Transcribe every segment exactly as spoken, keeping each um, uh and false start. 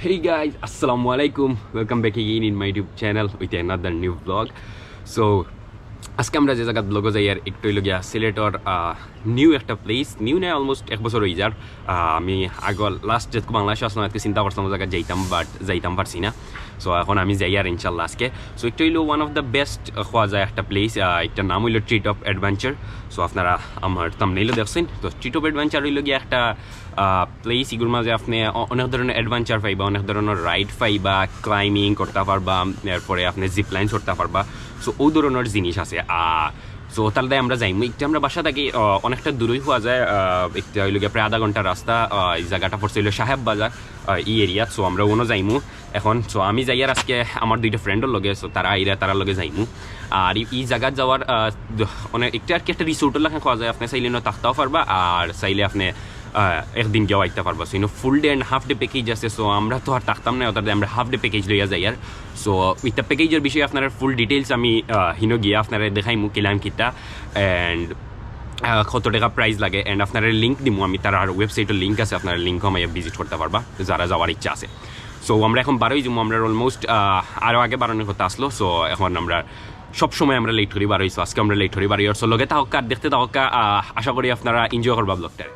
Hey guys, আসসালামু আলাইকুম। Welcome back again in my YouTube channel with another new vlog. So আজকে আমরা যে জাগাত vlog-ও যাইয়ার, একটা অইলো গিয়া সিলেটর নিউ একটা প্লেস, নিউ নায়, অলমোস্ট এক বছর অই যার। আহ, আমি আগে লাস্ট যেহেতু বাংলাদেশো আসলাম, আজকে চিন্তা করছিলাম ওই জাগাত যাইতাম, বাট যাইতাম পারছি না। সো এখন আমি যাইয়ার ইনশাল্লাহ আজকে। সো একটা অইলো one of the best, আহ, কওয়া যায় একটা প্লেস, একটা নাম অইলো Treetop Adventure। সো আপনারা আমার থাম্বনেইলও দেখছেন। তো Treetop Adventure অইলো গিয়া একটা প্লেস, ইগুর মাঝে আপনে অ-, অনেক ধরনের অ্যাডভেঞ্চার পাইবা, অনেক ধরনের রাইড পাইবা, ক্লাইম্বিং করতা পারবা, এরপরে আপনে জিপ লাইন চড়তা পারবা। সো অউ ধরনের জিনিস আছে। আহ, সো তার দায় আমরা যাইমু। একটা আমরা বাসা থাকি, আহ, অনেকটা দূরই কওয়া যায়, আহ, একটা অইলো গিয়া প্রায় আধা ঘন্টার রাস্তা। আহ, এই জাগাটা পড়ছে অইলো সাহেব বাজার, আহ, এই এরিয়াত। সো আমরা অনো যাইমু এখন। সো আমি যাইয়ার আজকে আমার দুইটা ফ্রেন্ডর লগে, সো তারা আইরা, তারার লগে যাইমু। আর ই, ই জাগাত যাওয়ার, আহ, দ-, মানে একটা আর কি একটা রিসোর্টর লাখান কওয়া যায়, আপনে চাইলে অনো থাকতাও পারবা, আর চাইলে আপনে, আহ, একদিন গিয়াও আইতা পারবা। সো ইনো full day and half day package আছে। সো আমরা তো আর থাকতাম না, অর্থাৎ আমরা হাফ ডে প্যাকেজ লইয়া যাইয়ার। সো ইটা প্যাকেজর বিষয়ে আপনারা ফুল ডিটেইলস আমি, আহ, হিনো গিয়া আপনারা দেখাইমু কিলান কিতা and, আহ, কত টাকা প্রাইস লাগে, and আপনারা লিংক দিমু আমি, তারার ওয়েবসাইটর লিংক আছে, আপনারা লিংকও আমায় ভিজিট করতা পারবা যারা যাওয়ার ইচ্ছা আছে। সো আমরা এখন বারোই যাইমু, আমরা অলমোস্ট আরও আগে বারোনির কথা আসলো। সো এখন আমরা সব সময় আমরা লেট করি বারোই, সো আজকে আমরা লেট করি বারোই। সো লগে থাকউক্কা, দেখতে থাকউক্কা, আহ, আশা করি আপনারা এনজয় করবা ব্লগটারে।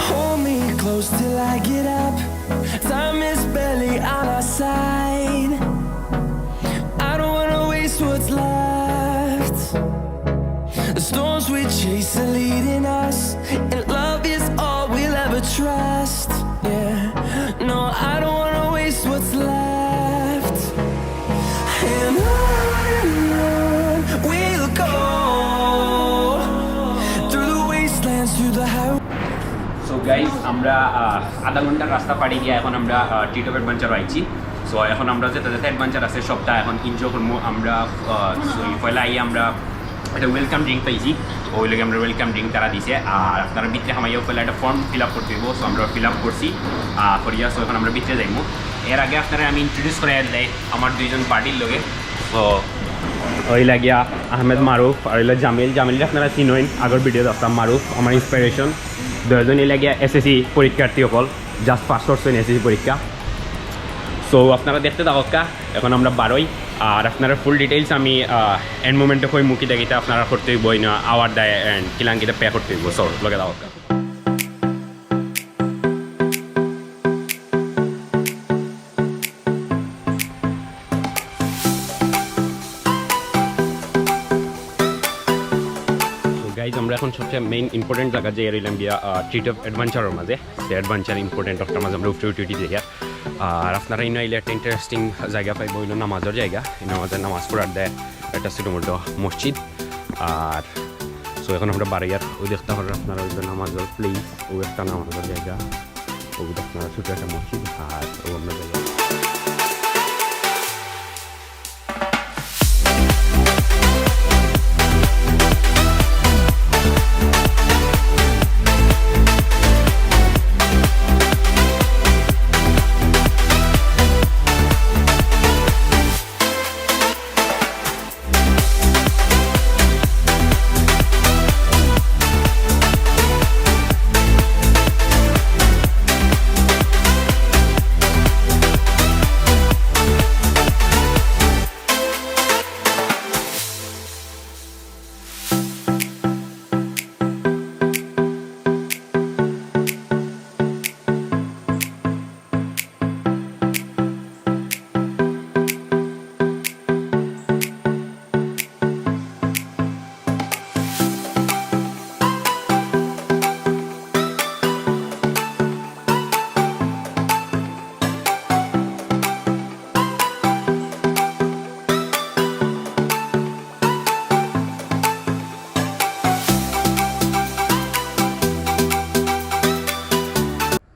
Hold me close till I get up. Time is barely on our side. I don't wanna waste what's left. The storms we chase are leading us, and love is all we'll ever trust. Yeah, no, I don't wanna waste what's left. And on and on we'll go, through the wastelands, through the highways. So guys, আমরা, আহ, আধা ঘন্টার রাস্তা পাড়ি দিয়া এখন আমরা, আহ, ট্রিটপ অ্যাডভেঞ্চার আইছি। সো এখন আমরা যেটা যেটা অ্যাডভেঞ্চার আছে সবটা এখন এনজয় করমু। আমরা, আহ, সো পয়লা আইয়া আমরা একটা ওয়েলকাম ড্রিঙ্ক পাইছি, অউ লাগি আমরা ওয়েলকাম ড্রিঙ্ক তারা দিছে। আর আপনারা ভিতরে হামাইয়াও পয়লা একটা ফর্ম ফিল আপ করতে অইবো। সো আমরা ফিল আপ করছি, আহ, করিয়া। সো এখন আমরা ভিতরে যাইমু। এর আগে আপনারা আমি ইন্ট্রোডিউস করাই দেই আমার দুইজন পার্টির লগে। সো অইলা গিয়া আহমেদ মারুফ, আর অইলা জামিল। জামিলরে আপনারা চিনইন, আগর ভিডিওত দেখতা, মারুফ আমার ইন্সপিরেশন। দুইজনই লাগিয়া এসএসসি পরীক্ষার্থী অকল, জাস্ট পাস করছইন এসএসসি পরীক্ষা। সো আপনারা দেখতে থাকউক্কা, এখন আমরা বারোই। আর আপনারা ফুল ডিটেইলস আমি, আহ, এন্ড মোমেন্টে কইমু কিতা কিতা আপনারা করতে অইবো, ইনো আওয়ার দেয় and কিলান কিতা পে করতে অইবো। সো লগে থাকউক্কা। তো গাইজ, আমরা এখন সবচেয়ে মেইন ইম্পর্টেন্ট জাগাত যাইয়ার, অইলাম গিয়া, আহ, ট্রিটপ অ্যাডভেঞ্চারর মাঝে। তো অ্যাডভেঞ্চার ইম্পর্টেন্ট অকটার মাঝে আমরা উঠি উঠি উঠি যাইয়ার। আর আপনারা ইনো আইলে একটা ইন্টারেস্টিং জাগা পাইবা, অইলো নামাজর জাগা। এই নামাজর নামাজ পড়ার দেয় একটা ছোটো মোটো মসজিদ। আর সো এখন আমরা বারোইয়ার, অউ দেখতা পাররা আপনারা, অইলো নামাজর প্লেস, অউ একটা নামাজর জাগা, অউ দেখতা পাররা ছোটো একটা মসজিদ, আর অউ আমরা যাইয়ার।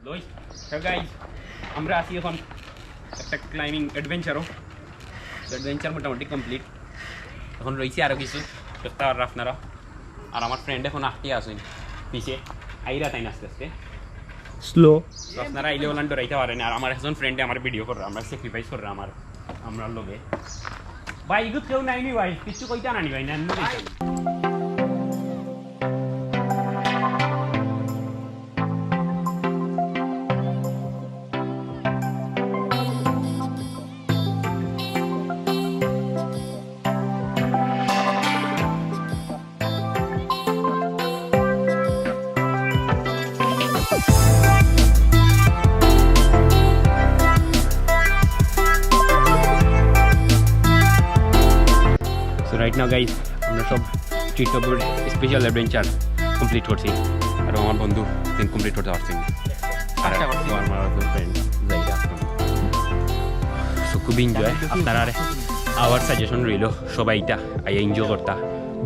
লই, so guys, আমরা আছি এখন একটা ক্লাইম্বিং অ্যাডভেঞ্চারও। তো অ্যাডভেঞ্চার মোটামুটি কমপ্লিট। এখন রইছে আরও কিছু, দেখতা পাররা আপনারা। আর আমার ফ্রেন্ড এখন আটকে আছইন পিছে, আইরা তাইন আস্তে আস্তে। স্লো। তো আপনারা আইলে অলান ডরাইতা পারইন। আর আমার একজন ফ্রেন্ডে আমার ভিডিও কররা, আমরা স্যাক্রিফাইস কররা আমার, আমরার লগে। ভাই, ইগুত কেউ নাই নি ভাই? কিচ্ছু কইতা না নি ভাই? না, এমনি যাইতাম। So right now guys, আমরা সব ট্রি টপর স্পেশাল অ্যাডভেঞ্চার কমপ্লিট করছি, আর আমার বন্ধু দিন কমপ্লিট করতে পারছি না। আর আশা করছি। আমার, আমার ফ্রেন্ড যাই। So খুব এনজয়। আপনারা আবার সাজেশন রইল, সবাই এটা আইয়া এনজয় করতা।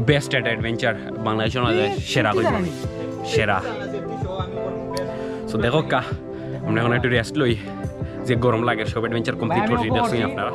বেস্ট একটা অ্যাডভেঞ্চার, বাংলাদেশের মাঝে সেরা কইব আমি, সেরা। So দেখো কা, আমরা এখন একটু রেস্ট লই, যে গরম লাগে, সব অ্যাডভেঞ্চার কমপ্লিট করছি, দেখছেন আপনারা।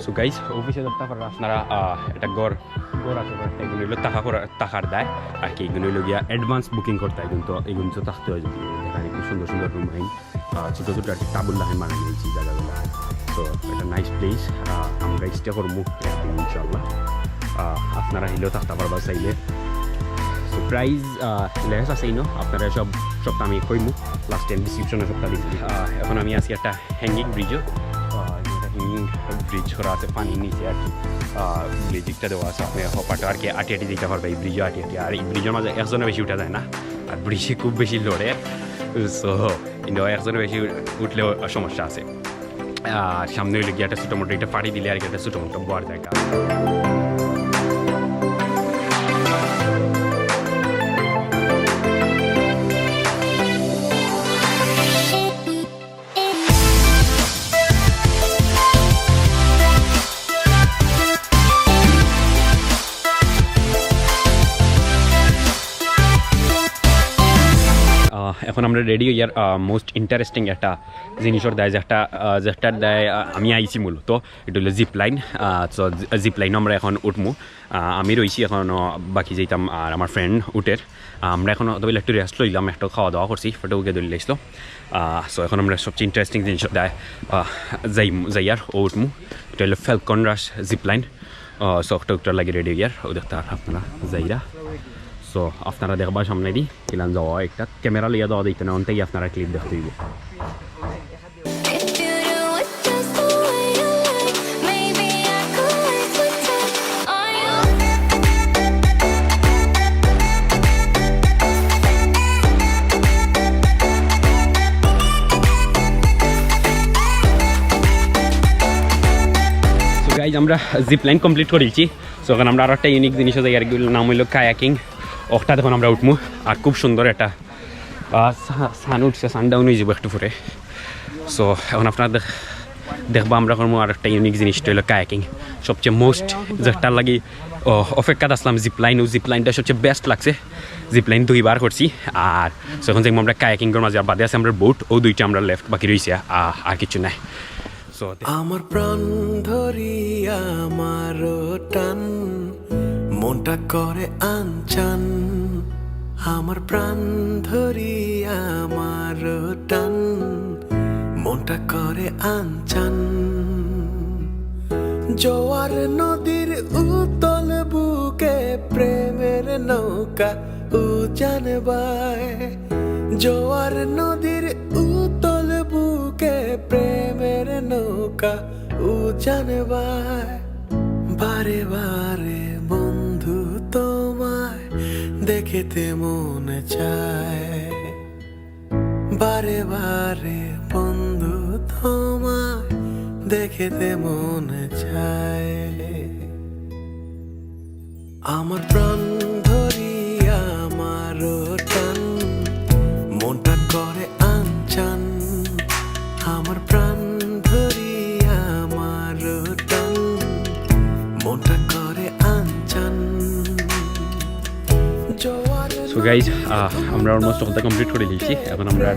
So guys, অফিসে দেখতে পাররা আপনারা, আহ, একটা ঘর, ঘর আছে, ঘর একটা। এগুলো হইলো থাকা করা, থাকার দায় আর কি। এগুলো হইলো গিয়া অ্যাডভান্স বুকিং করতে হয়, কিন্তু এগুলো তো থাকতে হয় যদি, যেখানে খুব সুন্দর সুন্দর রুম হয়, আহ, ছোটো ছোটো আর কি, তাবুর লাখান বানানো হয়েছে জায়গাগুলো। তো একটা নাইস প্লেস, আমরা স্টে করবো একদিন ইনশাল্লাহ। আহ, আপনারা হিলেও থাকতে পারবা চাইলে। তো প্রাইস লেস আছে ইনো, আপনারা সব, সবটা আমি কইমু, লাস্ট টাইম ডিসক্রিপশনে সবটা লিখি। আহ, এখন আমি আছি একটা হ্যাঙ্গিং ব্রিজও, একটা হ্যাঙ্গিং ব্রিজ করা আছে পানির নিচে আর কি। ব্রিজ একটা দেওয়া আছে, আপনি হপাটা আর কি আটি আটি দিতে পারবে এই ব্রিজও আটি আটি। আর এই ব্রিজের মাঝে একজনে বেশি উঠা যায় না, আর ব্রিজে খুব বেশি লড়ে। So কিন্তু একজনে বেশি উঠলেও সমস্যা আছে। আহ, সামনে হইলে গিয়ে একটা ছোটো মোটো, এটা ফাড়ি দিলে আর কি একটা ছোটো মোটো বওয়ার জায়গা। আহ, এখন আমরা রেডি হইয়ার মোস্ট ইন্টারেস্টিং একটা জিনিসের দায়, যেটা, আহ, যেটার দায়, আহ, আমি আইছি মূলত। এটা হলো জিপ লাইন। তো জিপ লাইনও আমরা এখন উঠমু। আহ, আমি রইছি এখনো, বাকি যাইতাম আর আমার ফ্রেন্ড উঠের। আহ, আমরা এখন তবে একটু রেস্ট লইলাম, একটু খাওয়া দাওয়া করছি, ফটো উঠে ধরে লাইছিল। সো এখন আমরা সবচেয়ে ইন্টারেস্টিং জিনিস দায়, আহ, যাই, যাই আর ও উঠমু। এটা হলো ফ্যালকন রাশ জিপ লাইন। সো একটা উত্তর লাগে রেডি হইয়ার, ও দেখতে আর আপনারা যাইরা। সো আপনারা দেখবা সামনে দি কিলান যাওয়া, একটা ক্যামেরা লইয়া যাওয়া দিতে না, অন্তেই আপনারা ক্লিপ দেখতে হইব। If you do it just the way I like, maybe I could wait for time. Are you? So guys, আমরা জিপ লাইন কমপ্লিট করিলছি। সো এখন আমরা আর একটা ইউনিক জিনিস আছে, এর নাম হইলো কায়াকিং। ওটা দেখুন আমরা উঠমু, আর খুব সুন্দর একটা, আহ, সা-, সান উঠছে, সানডাউন হয়ে যাবো একটু পরে। সো এখন আপনারা দেখ-, দেখবা আমরা করমু আর একটা ইউনিক জিনিসটা হইলো কায়াকিং। সবচেয়ে মোস্ট যেটার লাগি, ও, অপেক্ষাত আসলাম জিপ লাইন, ও জিপ লাইনটা সবচেয়ে বেস্ট লাগছে। জিপ লাইন দুইবার করছি। আর সো এখন দেখবো আমরা কায়াকিংয়ের মাঝে, আর বাদে আছে আমরা বোট, ও দুইটা আমরা লেফট বাকি রইছে, আ-, আর কিছু নাই। সো আমার প্রাণ ধরি আমার টান, মনটা করে আনচান। আমার প্রাণ ধরি আমার টান, মনটা করে আনচান। জোয়ার নদীর উতল বুকে প্রেমের নৌকা উজান বায়। জোয়ার নদীর উতল বুকে প্রেমের নৌকা উজান বায়। বারে বারে বন্ধু তোমায় দেখতে মন চায়। বারে বারে বন্ধু তোমায় দেখতে মন চায়। আমার প্রাণ ধরি গাইজ, আমরা অলমোস্ট হকলতা কমপ্লিট করি দিয়েছি। এখন আমরা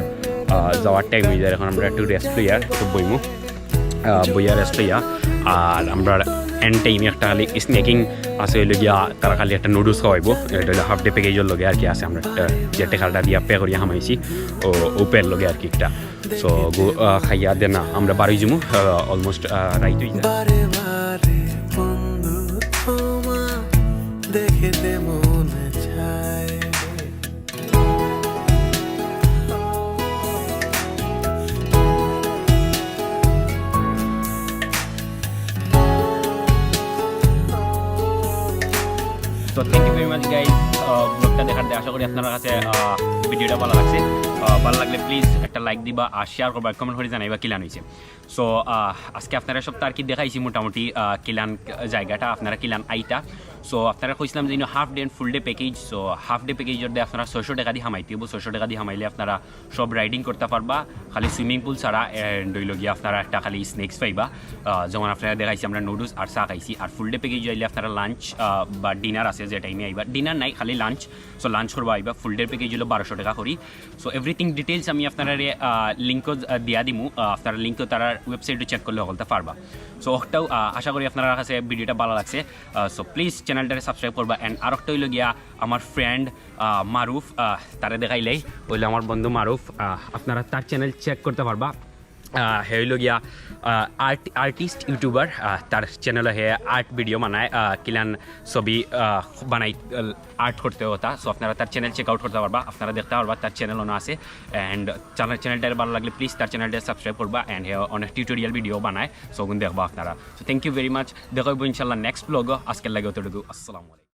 যাওয়ার টাইম অই যার, এখন আমরা একটু রেস্ট লইয়া একটু বইমু, বইয়া রেস্ট লইয়া। আর আমরা এন্ড টাইমে একটা খালি স্ন্যাকিং আছে, অইলো গিয়া তারা খালি একটা নুডলস খাওয়াইবো, এটা অইলো হাফ ডে প্যাকেজর লগে আর কি আছে, আমরা একটা যে টেকাটা দিয়া পে করিয়া হামাইছি, ও উপের লগে আর কি একটা। সো খাইয়া দেনা আমরা বারই যামু, অলমোস্ট রাইত অই যায়। বারে বারে বন্ধু তোমার দেখিতে মনে চায়। তো thank you very much guys, ব্লগটা দেখার দে। আশা করি আপনার কাছে ভিডিওটা ভালো লাগছে। ভালো লাগলে প্লিজ একটা লাইক দিবা আর শেয়ার করবা, কমেন্ট করি জানাইবা কিলান অইছে। সো আজকে আপনারা সবতা আর কি দেখাইছি মোটামুটি কিলান জায়গাটা, আপনারা কিলান আইতা। সো আপনারা কইছিলাম যে half day and full day package. So half day প্যাকেজর দে আপনারা ছয়শো টেকা দি হামাইতে অইবো। ছয়শো টেকা দি হামাইলে আপনারা সব রাইডিং করতা পারবা, খালি সুইমিং পুল ছাড়া। এন্ড অইলো গিয়া আপনারা একটা খালি স্ন্যাক্স পাইবা, যেমন আপনারা দেখাইছি আমরা নুডলস আর চা খাইছি। আর ফুল ডে প্যাকেজ অইলে আপনারা লাঞ্চ বা ডিনার আছে, যে টাইমে আইবা, ডিনার নাই, খালি লাঞ্চ। সো লাঞ্চ করবা আইবা। ফুল ডে প্যাকেজ অইলো বারোশো টেকা করি। সো এভরিথিং ডিটেইলস আমি আপনারারে লিঙ্কও দিয়া দিমু, আপনারা লিঙ্কও তারার ওয়েবসাইটও চেক করলে হকলতা পারবা। সো ওটাও আশা করি আপনার কাছে ভিডিওটা ভালো লাগছে। সো প্লিজ চ্যানেলটারে সাবস্ক্রাইব করবা। এন্ড আর একটা অইলো গিয়া আমার ফ্রেন্ড মারুফ, তারে দেখাইলেই অইলো আমার বন্ধু মারুফ। আপনারা তার চ্যানেল চেক করতা পারবা। হে অইলো গিয়া আর্ট আর্টিস্ট ইউটিউবার। তার চ্যানেলো হে আর্ট ভিডিও বানায়, কিলান ছবি বানাই, আর্ট করতে অতা। সো আপনারা তার চ্যানেল চেক আউট করতা পারবা, আপনারা দেখতা পারবা তার চ্যানেল অনো আছে। এন্ড চ্যানেলটা ভালো লাগলে প্লিজ তার চ্যানেলটা সাবস্ক্রাইব করবা। এন্ড হে অনেক টিউটোরিয়াল ভিডিও বানায়, সো ওগুন দেখবা আপনারা। So thank you very much, দেখা অইবো ইনশাল্লাহ নেক্সট ব্লগও। আজকের লাগি অতটুকু, আসসালামু আলাইকুম।